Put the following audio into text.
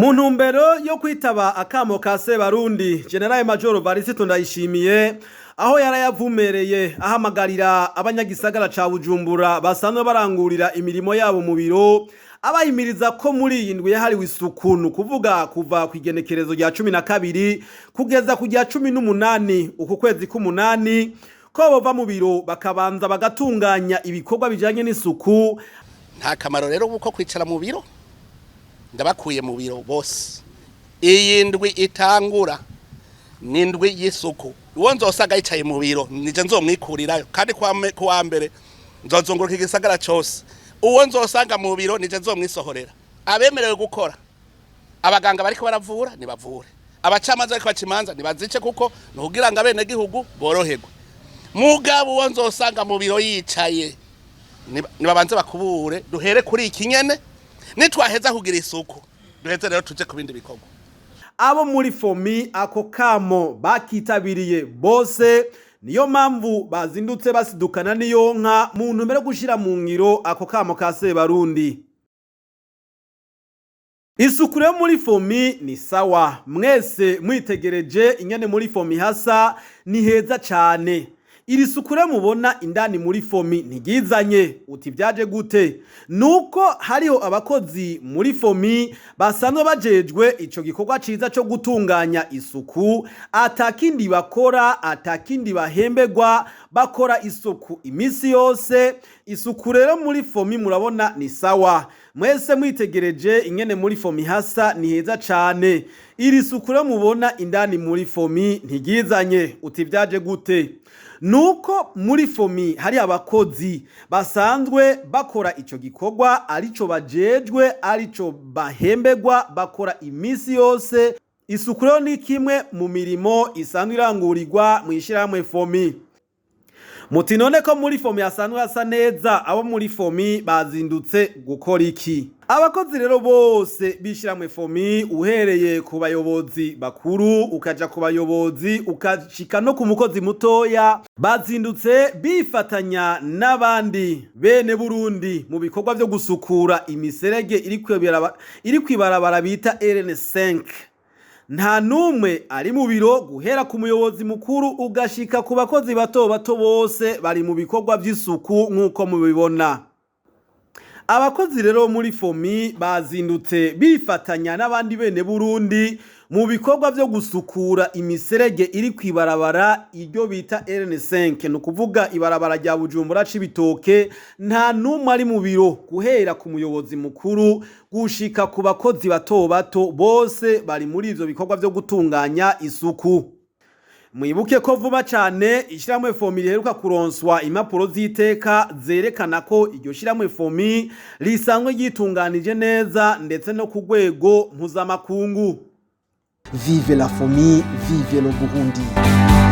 Mu ntumbero yo kwitaba akamo ka Sebarundi, General Major Varisito Ndayishimiye, aho yarayavumereye ahamagarira abanyagisagara ca Bujumbura basanzwe barangurira imirimo yabo mu biro, abahimiriza ko muri iyi ndwi yahariwe isuku, ni ukuvuga kuva ku igenekerezo rya 12 kugeza ku rya 18 uku kwezi k'umunani, ko bova mu biro bakabanza bagatunganya ibikorwa bijanye n'isuku. Nta kamaro rero kuko kwicara mu biro. Ndabakuye mu biro bose. Iyi ndwi itangura ni indwi y'isuku. Uwo nzosaga yicaye mu biro nije nzomwikurirayo, kandi kuwa mbere nzozunguruka igisagara cose. Uwo nzosanga mu biro nije nzomwisohorera. Abemerewe gukora, abaganga bariko baravura nibavure, abacamanza bariko baca imanza nibazice, kuko ni ukugira ngo abenegihugu boroherwe. Mugabo uwo nzosanga mu biro yicaye, nibabanze bakubure. Duhere kuri iki nyene, nitwaheza kugira isuku duheze rero tuje ku bindi bikorwa. Abo muri FOMI ako kamo bakitabiriye bose, niyo mpamvu bazindutse basidukana n'iyo nka mu ntumbero yo gushira mu ngiro ako kamo ka Sebarundi. Isuku rero muri FOMI ni sawa. Mwese mwitegereje ingene muri FOMI hasa, ni heza cane. Iri suku rero mubona indani muri FOMI ntiryizanye. Uti vyaje gute? Nuko hariho abakozi muri FOMI basanzwe bajejwe ico gikorwa ciza co gutunganya isuku, atakindi bakora, atakindi bahemberwa, bakora isuku imisi yose. Isuku rero muri FOMI murabona ni sawa. Mwese mwitegereje ingene muri FOMI hasa, ni heza cane. Iri suku rero mubona indani muri FOMI ntiryizanye. Uti vyaje gute? Nuko muri FOMI hari abakozi basanzwe bakora ico gikorwa, arico bajejwe, arico bahemberwa, bakora imisi yose. Isuku rero ni kimwe mu mirimo isanzwe irangurirwa mu ishirahamwe FOMI. Muti none ko muri FOMI hasanzwe hasa neza, abo muri FOMI bazindutse gukora iki? Abakozi rero bose b'ishirahamwe FOMI, uhereye ku bayobozi bakuru ukaja ku bayobozi ukashika no ku mukozi mutoya, bazindutse bifatanya n'abandi bene Burundi mu bikorwa vyo gusukura imiserege iri kw'ibarabara bita RN5. Nta numwe ari mu biro, guhera ku muyobozi mukuru ugashika ku bakozi bato bato, bose bari mu bikorwa vy'isuku nk'uko mubibona. Abakozi rero muri FOMI bazindutse bifatanya n'abandi bene Burundi mu bikorwa vyo gusukura imiserege iri kw'ibarabara iryo bita RN5, ni ukuvuga ibarabara rya Bujumbura Cibitoke. Nta numwe ari mu biro, guhera ku muyobozi mukuru gushika ku bakozi bato bato, bose bari muri ivyo bikorwa vyo gutunganya isuku. Mwibuke ko vuba cane ishirahamwe FOMI riheruka kuronswa impapuro z'iteka zerekana ko iryo shirahamwe FOMI risanzwe ryitunganije neza, ndetse no ku rwego mpuzamakungu. Vive la FOMI, vive le Burundi.